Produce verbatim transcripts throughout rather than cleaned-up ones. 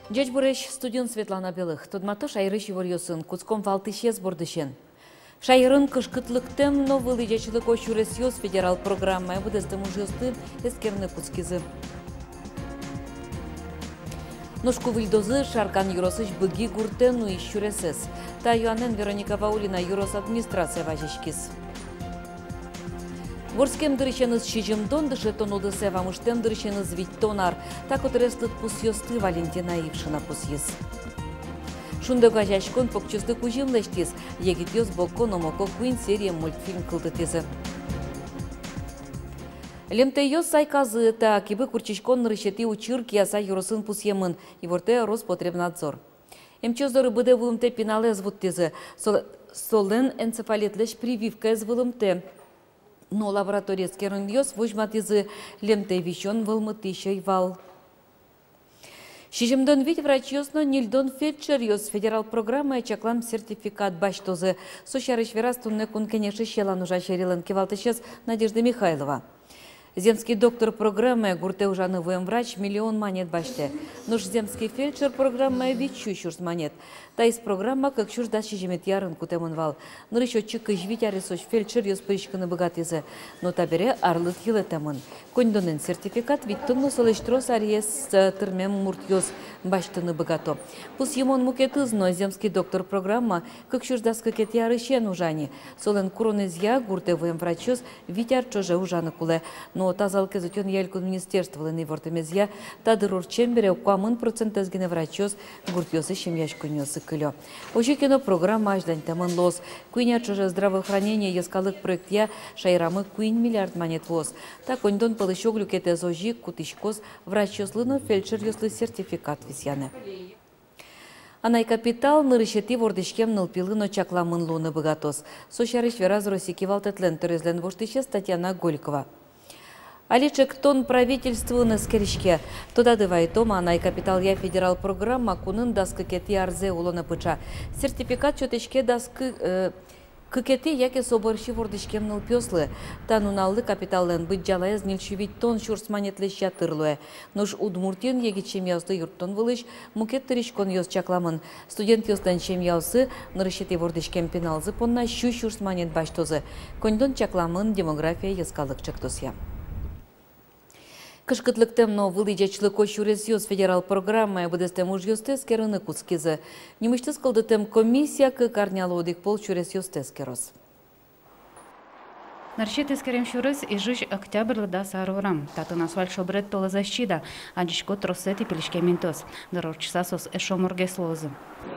Ӟечбуресь, студиын Светлана Белых. Тодмато шаерысь иворъёсын. Кутском валтӥсез бордысен. Шаерын кышкытлыктэм но вылӥ ӟечлыко сюресъёс федерал программая быдэстэм ужъёсты эскерыны кутскизы. Нош ку выльдозы Шаркан ёросысь Быги гуртэ нуись сюресэз? Та юанэн Вероника Ваулина ёрос администрацие вазиськиз. Вордскем дырысеныз сизьымдон, дышетон удысэ вамыштэм дырысеныз витьтон ар. Та котырес лыдпусъёсты Валентина Ившина пусйиз. «Шундогазяськон» покчиослы кузьым лэсьтӥз. Егитъёс «Бокко но Моко» куинь сериен мультфильм кылдытӥзы. Лемтэйёс сайказы. Та кибы куртчиськон нырысетӥ учыр Кияса ёросын пусъемын, ивортэ Роспотребнадзор. Эмчиос доры быдэ вуымтэ пиналэз вуттӥзы. Сол-, солэн энцефалитлэсь прививкаез вылымтэ. Но лаборатория эскеронъёс возьматӥзы: лемтэй висён вӧлмытӥсь ӧй вал. Сизьымдон вить врачъёс но ньыльдон фельдшеръёс федерал программая чаклам сертификат басьтозы. Со сярысь вераз туннэ Кун Кенешысь ялан ужась ӧрилэн кивалтӥсез Надежда Михайлова. «Земский доктор» программая гуртэ ужаны вуэм врач миллион манет басьтэ. Нош «Земский фельдшер» программая — вить сю сюрс манет. Таиз программа кык сюрс дас сизьыметӥ арын кутэмын вал. Нырысь отчы кызь вить аресозь фельдшеръёс пыриськыны быгатӥзы. Но табере арлыд йылэтэмын. Коньдонэн сертификат витьтон но солэсь трос аръёс, э, тырмем муртъёс басьтыны быгато. Пусйымон мукетыз но: «Земский доктор» программа кык сюрс дас кыкетӥ арысен ужа ни. Солэн куронэзъя гуртэ вуэм врачъёс вить ар ӵоже ужаны кулэ. Но тазалыкез утёнъя Элькун министерстволэн ивортэмезъя, та дыр ортчем бере куамын процентэз гинэ врачъёс гуртъёсысь эмъяськонниосы кылё. Озьы ке но, программа азьланьтэмын луоз. Куинь ар ӵоже «Здравоохранение» йӧскалык проектъя шаерамы куинь миллиард манет вуоз. Та коньдон пӧлысь ог люкетэз озьы ик кутӥськоз врачъёслы но фельдшеръёслы сертификат висъяны. Анай капитал нырысетӥ вордӥськем нылпилы но чакламын луыны быгатоз. Со сярысь вераз Россия кивалтэтлэн тӧрезлэн воштӥсез Татьяна Голикова. Али ӵектон правительствоын эскериське. Тодады вайытом, анай капиталъя федерал программа кунын дас кыкетӥ арзэ улонэ пыӵа. Сертификат сётӥське дас кы-, э, кыкетӥ яке со бӧрсьы вордӥськем нылпиослы. Та нуналлы капиталлэн быдӟалаез ньыль сю витьтон сюрс манетлэсь ятыр луэ. Нош Удмуртиын егит семьяослы юрттон вылысь мукет тыриськонъёс чакламын. Студентъёслэн семьяосы нырысетӥ вордӥськем пиналзы понна сю сюрс манет басьтозы. Коньдон чакламын «Демография» йӧскалык ӵектосъя. Кышкытлыктэм но вылӥ ӟечлыко сюресъёс федерал программая быдэстэм ужъёсты эскерыны кутскизы. Нимысьтыз кылдытэм комиссия кык арнялы одӥг пол сюресъёсты эскероз. Нырысетӥ эскерем сюрес — Ижысь Октябрьлы дас ар урам. Татын асфальт шобрет толэзэ ӧз чида, адӟисько тросэтӥ пилиськем интыос. Дыр ортчыса соос эшшо мургес луозы.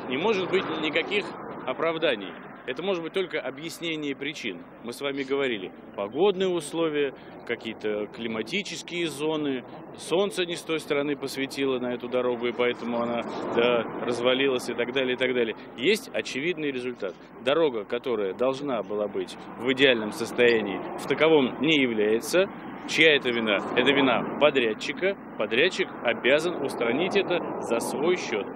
Не может быть никаких оправданий. Это может быть только объяснение причин. Мы с вами говорили: погодные условия, какие-то климатические зоны, солнце не с той стороны посветило на эту дорогу, и поэтому она, да, развалилась, и так далее, и так далее. Есть очевидный результат. Дорога, которая должна была быть в идеальном состоянии, в таковом не является. Чья это вина? Это вина подрядчика. Подрядчик обязан устранить это за свой счёт.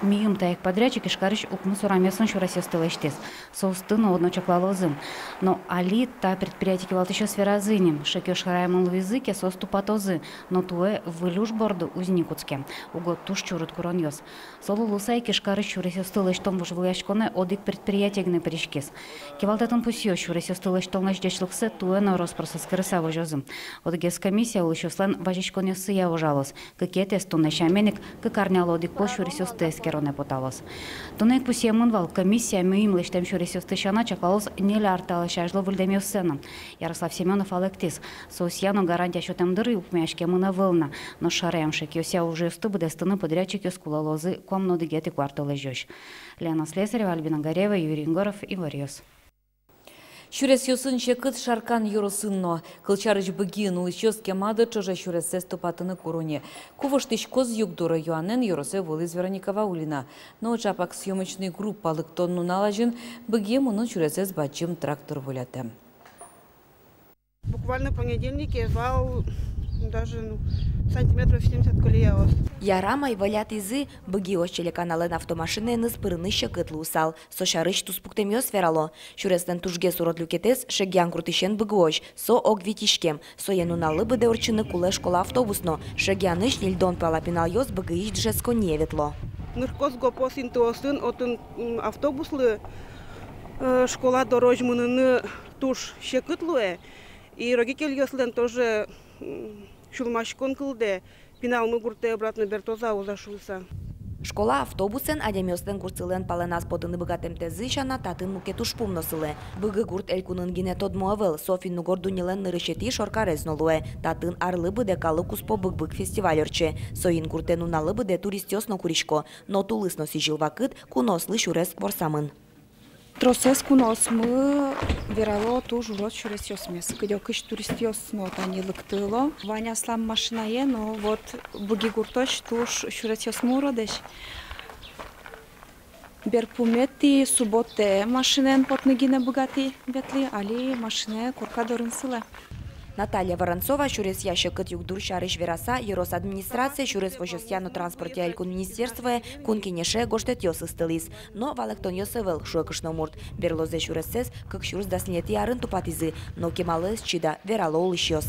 Миым та ик подрядчик Ижкарысь укмыс урамъёсын сюресъёсты лэсьтӥз. Соосты но одно чаклалозы. Но али та предприятие кивалтӥсьёс веразы ини: шекъёс шараямын луизы ке, соос тупатозы, но туэ выль уж борды уз ни кутске. Уго туж чурыт куронъёс. Солы луыса ик Ижкарысь сюресъёсты лэсьтон вожвылъяськонэ одӥг предприятие гинэ пыриськиз. Кивалтэтын пусъё: сюресъёсты лэсьтонлэсь ӟечлыксэ туэ но рос-прос эскерыса возёзы. Одӥгез комиссия улӥсьёслэн вазиськонъёссыя ужалоз. Кыкетӥез туннэ сямен ик кык арнялы одӥг пол сюресъёсты эскеронэ поталоз. Туннэ ик пусъемын вал: комиссия миым лэсьтэм сюресъёсты сяна чаклалоз ньыль ар талэсь азьло выльдэмъёссэ но. Ярослав Семёнов валэктӥз: соосъя но гарантия сётэм дыръя укмояськемын ӧвӧл на. Нош шараям шекъёсъя ужъёсты быдэстыны подрядчикъёс кулэ луозы куамын одӥгетӥ куартолэзёзь. Лена Слесарева, Альбина Гареева, Юрий Егоров, «Иворъёс». Сюресъёсын секыт Шаркан ёросын но. Кылсярысь, Быгиын улӥсьёс кема дыр ӵоже сюрессэс тупатыны куро ни. Ку воштӥськоз югдур-а юанэн ёросэ вуылӥз Вероника Ваулина. Но чапак съёмочной группа лыктон нунал азьын Быгие мынон сюресэз бадӟым трактор волятэ. Буквально понедельнике вал Даже, ну, сантиметров семьдесят колеяос. Ярам ай, вӧлятӥзы. Быгиос телеканалэн автомашинаеныз пырыны секыт луысал. Со сярысь туспуктэмъёс верало. Сюреслэн тужгес урод люкетэз — Шегьян гуртысен Быгыозь. Со ог витиськем. Сое нуналлы быдэ ортчыны кулэ школа автобус но. Шегьянысь ньыльдон пала пиналъёс Быгыысь дышетсконние ветло. Ныркоз гопос интыосын отын, м, автобуслы, э, школа дорозь мыныны туж секыт луэ. И родительёслэн тоже, м, сюлмаськон кылдэ, пиналмы гуртэ обратно бертоз-а, уз-а шуыса. Школа автобусэн адямиослэн гуртсылэн палэназ потыны быгатэмтэзы сяна, татын мукет ужпум но сылэ. Быгы гурт элькунын гинэ тодмо ӧвӧл, со финн-угор дуннелэн нырысетӥ шоркарез но луэ. Татын арлы быдэ калык куспо «Быг-быг» фестиваль ортче. Соин гуртэ нуналлы быдэ туристъёс но курисько, но тулыс но сӥзьыл вакыт куноослы сюрес ворсамын. Тросэз куноосмы верало туж урод сюресъёсмес. Кыдёкысь туристъёс но тани лыктыло. Вань аслам машинае, но вот Быги гуртозь туж сюресъёсмы уродэсь. Берпуметӥ субботае машинаен потыны гинэ быгатӥ, ветлӥ, али машинае корка дорын сылэ. Наталья Воронцова сюресъя секыт югдур сярысь вераса, ёрос администрацие, сюрес возёсъя но транспортъя элькун министерствое, Кун Кенеше гожтэтъёс ыстылӥз. Но валэктонъёс ӧвӧл, шуэ кышномурт. Берлозэ сюрессэс кык сюрс дас ньылетӥ арын тупатӥзы, но кемалы ӧз чида, верало улӥсьёс.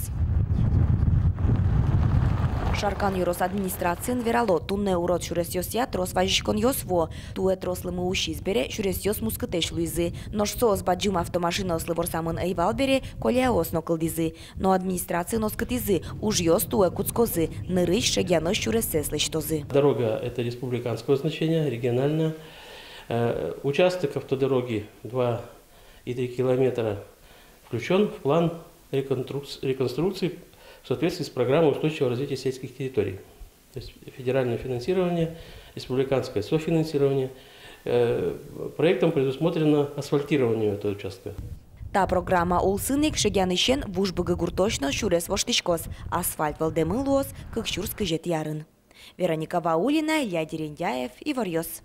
Шаркан ёрос администрациын верало, туннэ урод сюресъёсъя трос вазиськонъёс вуо. Туэ трос лымы усиз бере, сюресъёс мускытэсь луизы. Нош соос бадӟым автомашинаослы ворсамын ӧй вал бере, колеяос но кылдӥзы. Но администрациын оскытӥзы, ужъёс туэ кутскозы, нырысь Шегьянозь сюрессэс лэсьтозы. Дорога эта республиканского значения, региональная. Э, участок автодороги два и три километра включён в план реконструкц-, реконструкции в соответствии с программой устойчивого развития сельских территорий. То есть федеральное финансирование, республиканское софинансирование. Э, проектом предусмотрено асфальтирование этого участка. Та программа улсын ик Шегьянысен Вуж Быгы гуртозь но сюрес воштӥськоз. Асфальт вӧлдэмын луоз кык сюрс кызетӥ арын. Вероника Ваулина, Илья Дерендяев, «Иворъёс».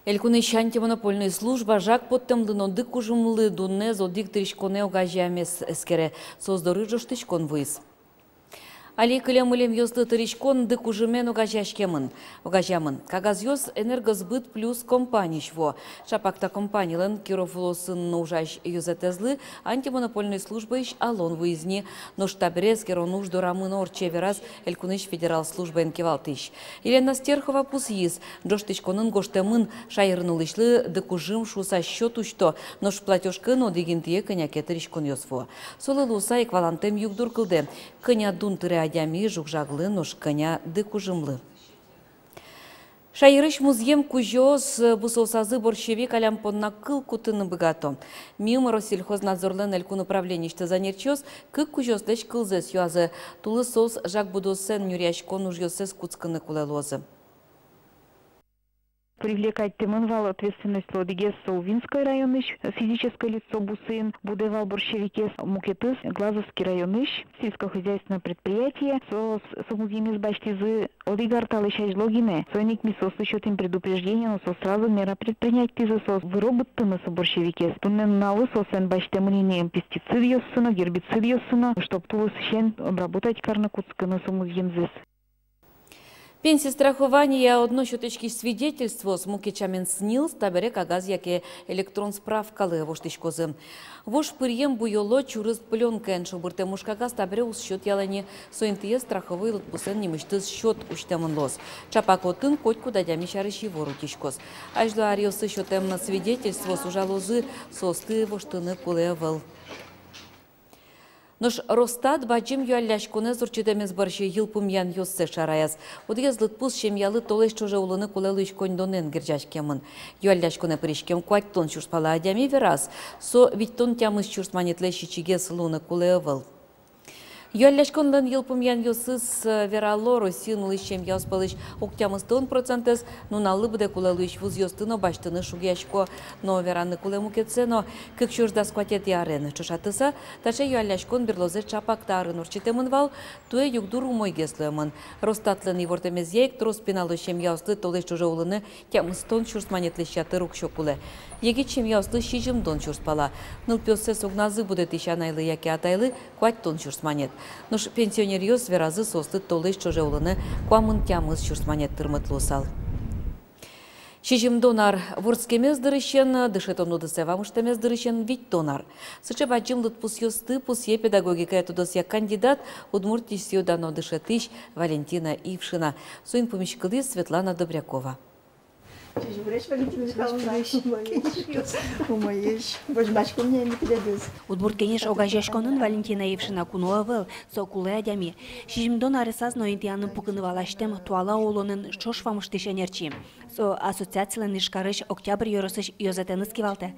Элькунысь антимонопольной служба жаг поттэмлы но дыкужымлы дуннез одӥг тыриськонэ огазеямез эскере. Соос доры ӝожтӥськон вуиз. Али кылем-мылемъёслы тыриськон дыкужымен огазеяськемын, огазеямын. Кагазъёс «Энергосбыт Плюс» компаниысь вуо. Чапак та компанилэн Киров улосын ужась ёзэтэзлы антимонопольной службаысь алон вуиз ни. Нош табере эскерон уж дорамы но ортче, вераз элькунысь федерал службаен кивалтӥсь Елена Стерхова. Пусйиз, ӝожтӥськонын гожтэмын, шаерын улӥсьлы дыкужым шуыса счёт усьто, нош платёжкаын одӥг интые кӧня ке тыриськонъёс вуо. Солы луыса ик валантэм югдур кылдэ: кӧня дун тыре адями жуг-жаглы, нош кӧня дыкужымлы. Шаерысь музъем кузёос бусыосазы борщевик алям понна кыл кутыны быгато. Мим Россельхознадзорлэн элькун управлениысьтыз ӧнерчиос кык кузёослэсь кылзэс юазы: тулыс соос жаг будосэн нюръяськон ужъёссэс кутскыны кулэ луозы. Привлекать каремын вал ответственностьлы одӥгез со Увинской районысь физическое лицо бусыын будэ вал борщевикез, мукетыз Глазовский районысь сельскохозяйственное предприятие. Соос со музъемез басьтӥзы одӥг ар талэсь азьло гинэ. Соин ик ми соослы сётӥм предупреждение, но соос сразу мера предпринятьтӥзы, соос выро быдтыны со борщевикез. Туннэ нуналлы соослэн басьтэмын ини пестицидъёссы но, гербицидъёссы но, чтоб тулысысен обработать карыны кутскыны со музъемзэс. Пенсистрахованиея одно сётӥськись свидетельствоос, мукет сямен СНИЛС, табере кагаз яке электрон справкалы воштӥськозы. Вож пыръем буёло чурыт плёнкаен. Шобыртэм ужкагаз табере уз сётъялэ ни, со интыез страховой лыдпусэн нимысьтыз счёт усьтэмын луоз. Чапак отын котькуд адями сярысь ивор утиськоз. Азьло аръёсы сётэм свидетельствоос ужалозы, соосты воштыны кулэ ӧвӧл. Нош Росстат бадӟым юалляськонэз ортчытэмез бӧрсьы йылпумъянъёссэ шараяз. Одӥгез лыдпус семьялы толэзь ӵоже улыны кулэ луись коньдонэн герӟаськемын. Юалляськонэ пыриськем куатьтон сюрс пала адями вераз, со витьтон тямыс сюрс манетлэсь ичигес луыны кулэ ӧвӧл. Юалляськонлэн йылпумъянъёсыз, э, верало: Россиын улӥсь семьяос пӧлысь ог тямыстон процентэз нуналлы быдэ кулэ луись вузъёсты но басьтыны шугъясько. Но вераны кулэ мукетсэ но. Кык сюрс дас куатетӥ арен ӵошатыса, таӵе юалляськон берлозэ ӵапак та арын ортчытэмын вал. Туэ югдур умойгес луэмын. Росстатлэн ивортэмезъя ик, трос пинало семьяослы толэзь ӵоже улыны тямыстон сюрс манетлэсь ятыр уксё кулэ. Егит семьяослы сизьымдон сюрс пала. Нылпиоссэс огназы будэтӥсь анайлы яке атайлы куатьтон сюрс манет. Нош пенсионеръёс веразы, соосты толэзь ӵоже улыны куамын тямыс сюрс манет тырмыт луысал. Сизьымдон ар вордскемез дырысен, дышетон удысэ вамыштэмез дырысен витьтон ар. Сыӵе бадӟым лыдпусъёсты пусъе педагогикая тодосъя кандидат, Удмуртиысь сӥё-дано дышетӥсь Валентина Ившина. Соин пумиськылӥз Светлана Добрякова. Сизьымдон ар, Валентина Михайловна. Умоесь. Умоесь. Возьмаськом ни милемыз. «Удмурт кенеш» огазеяськонын Валентина Ившина куно ӧвӧл, со кулэ адями. Сизьымдон аресаз но интыяны пукыны валасьтэм, туала улонын ӵош вамыштӥсь ӧнерчи. Со ассоциацилэн Ижкарысь, Октябрь ёросысь ёзэтэныз кивалтэ.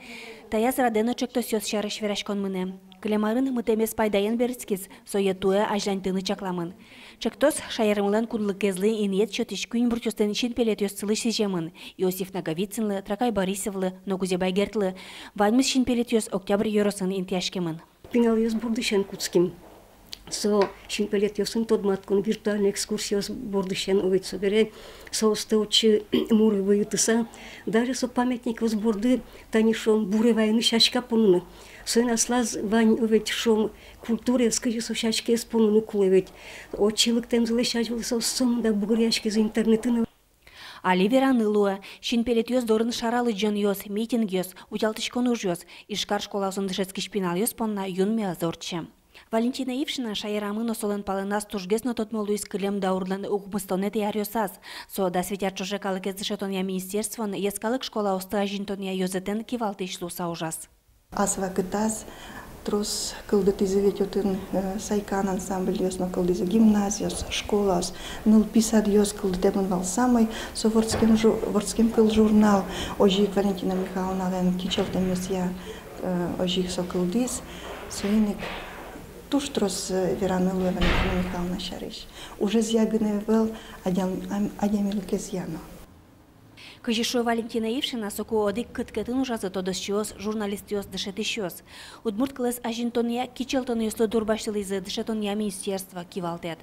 Таяз радэ но ӵектосъёс сярысь вераськон мынэ. Кылем арын мытэмез пайдаен берытскиз, сое туэ азьланьтыны чакламын. Ӵектос шаермылэн кунлыкезлы инъет сётӥсь куиньбурчиослэн синпелетъёссылы сӥземын: Иосиф Наговицынлы, Трокай Борисовлы но Кузебай Гердлы. Ваньмыз синпелетъёс Октябрь ёросын интыяськемын. Пиналъёс бордысен кутским. Со синпелетъёсын тодматскон, виртуальной экскурсиос бордысен, ведь собере соосты отчы муры выйытыса, даже со памятникъёс борды, тани шуом, буре вайыны сяська поныны. Соин аслаз вань, ведь шуом, культураез, кызьы со сяськаез поныны кулэ, ведь. Отчы лыктэмзылэсь азьвыл соос сомында бугыръяськизы интернетын. Али вераны луэ, синпелетъёс дорын шара лыдӟонъёс, митингъёс, утялтӥськон ужъёс. Ижкар школаосын дышетскись пиналъёс понна юнме ӧз ортче. Валентина Ившина шаерамы но солэн палэназ тужгес но тодмо луиз кылем даурлэн укмыстонэтӥ аръёсаз. Со дас вить ар ӵоже калыкез дышетонъя министерствоын йӧскалык школаосты азинтонъя ёзэтэн кивалтӥсь луыса ужаз. Ас вакытаз трос кылдытӥзы ведь отын, э, «Сайкан» ансамбльёс но кылдӥзы, гимназиос, школаос, нылпи садъёс кылдытэмын вал самой, со вордскем жу-, вордскем кыл журнал, озьы ик Валентина Михайловналэн кичӧлтэмезъя, э, озьы ик со кылдӥз, соин ик туж трос, э, вераны луэ Валентина Михайловна сярысь. Ужезъя гинэ ӧвӧл, адям-, ам-, адямилыкезъя но. Кызьы шуэ Валентина Ившина, соку одӥг кыткетын ужазы тодосчиос, журналистъёс, дышетӥсьёс. Удмурт кылэз азинтонъя кичӧлтонъёслы дурбасьтылӥзы дышетонъя министерство, кивалтэт.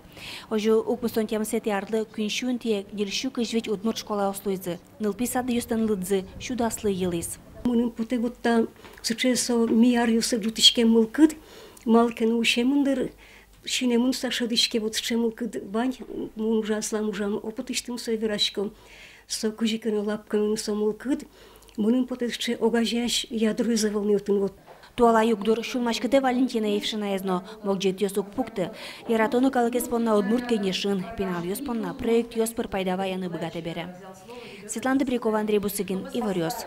Озьы укмыстон тямысэтӥ арлы куинь сю интые ньыль сю кызь вить удмурт школаос луизы, нылпи садъёслэн лыдзы сю даслы йылӥз. Мыным потэ, вот та сыӵе со ми аръёсы ӝутӥськем мылкыд, малы ке но усемын дыр, синэмын со шӧдӥське, вот сыӵе мылкыд вань, мон уже аслам ужам опытысьтым сое верасько. Со кызьы ке но лапкемын со мылкыд, мыным потэ, сыӵе огазеясь ядрой заволнуйтын вот. Туала югдур сюлмаськытэ Валентина Ившинаез но, могӟетъёс уг пукты. Яратоно калыкез понна Удмурт кенешын, пиналъёс понна проектъёс пыр пайда ваёно быгатэ бере. Светлана Добрякова, Андрей Бусыгин, «Иворъёс».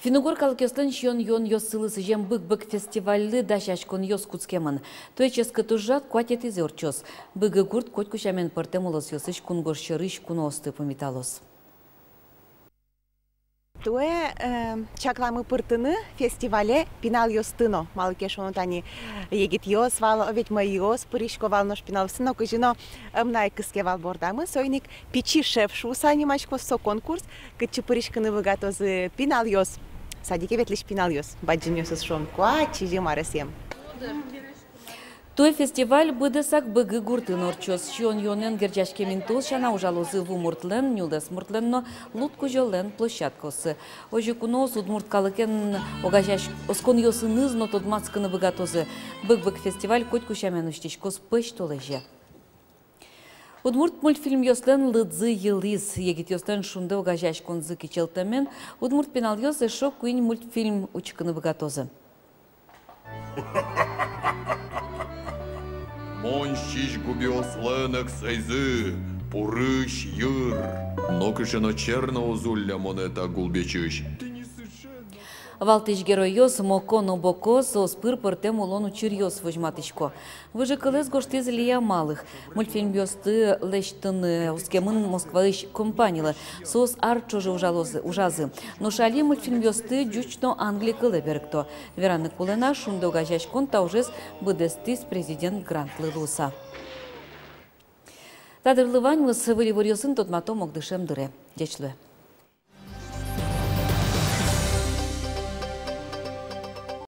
Финн-угор калыкъёслэн сиён-юонъёссылы сӥзем «Быг-быг» фестивальлы дасяськонъёс кутскемын. Туэ ческыт ужрад куатетӥзэ ортчоз. Быгы гурт котьку сямен пӧртэм улосъёсысь кунгож сьӧрысь куноосты пумиталоз. Туэ, э, чакламы пыртыны фестивале пиналъёсты но, малы ке шуоно, тани егитъёс вал, ведь мӧйыос пырисько вал, нош пиналъёсты но кызьы но ӧм на ик кыске вал бордамы, соин ик «Пичи шеф» шуыса нимаськоз со конкурс, кытчы пыриськыны быгатозы пиналъёс, садике ветлӥсь пиналъёс, бадӟымъёсыз, шуом, куать-сизьым аресъем. Туэ фестиваль быдэсак Быгы гуртын ортчоз. Сиён-юонэн герӟаськем интыос сяна ужалозы вумуртлэн, нюлэс муртлэн но лудкузёлэн площадкаоссы. Озьы куноос удмурт калыкен огазеяськонъёсыныз но тодматскыны быгатозы. «Быг-быг» фестиваль котьку сямен усьтӥськоз пӧсьтолэзе. Удмурт мультфильмъёслэн лыдзы йылӥз. Егитъёслэн «Шунды» огазеяськонзы кичӧлтэмен удмурт пиналъёс эшшо куинь мультфильм учкыны быгатозы. Монсись губиослэн эксэйзы, пурысь йыр. Нокыӵе но чер но уз улля монэ та гулбечысь. Валтӥсь геройёс Моко но Боко, соос пыр пӧртэм улон учыръёс возьматӥсько. Выжыкылэз гожтӥз Лия Малых. Мультфильмъёсты лэсьтыны оскемын Москваысь компаниялы. Соос ар ӵоже ужалозы, ужазы. Нош али мультфильмъёсты ӟуч но англи кылэ берыкто. Вераны кулэ на, «Шунды» огазеяськон та ужез быдэстӥз президент грантлы луыса. Та дырлы ваньмыз. Выль иворъёсын тодматом огдышем дыре. Ӟеч луэ.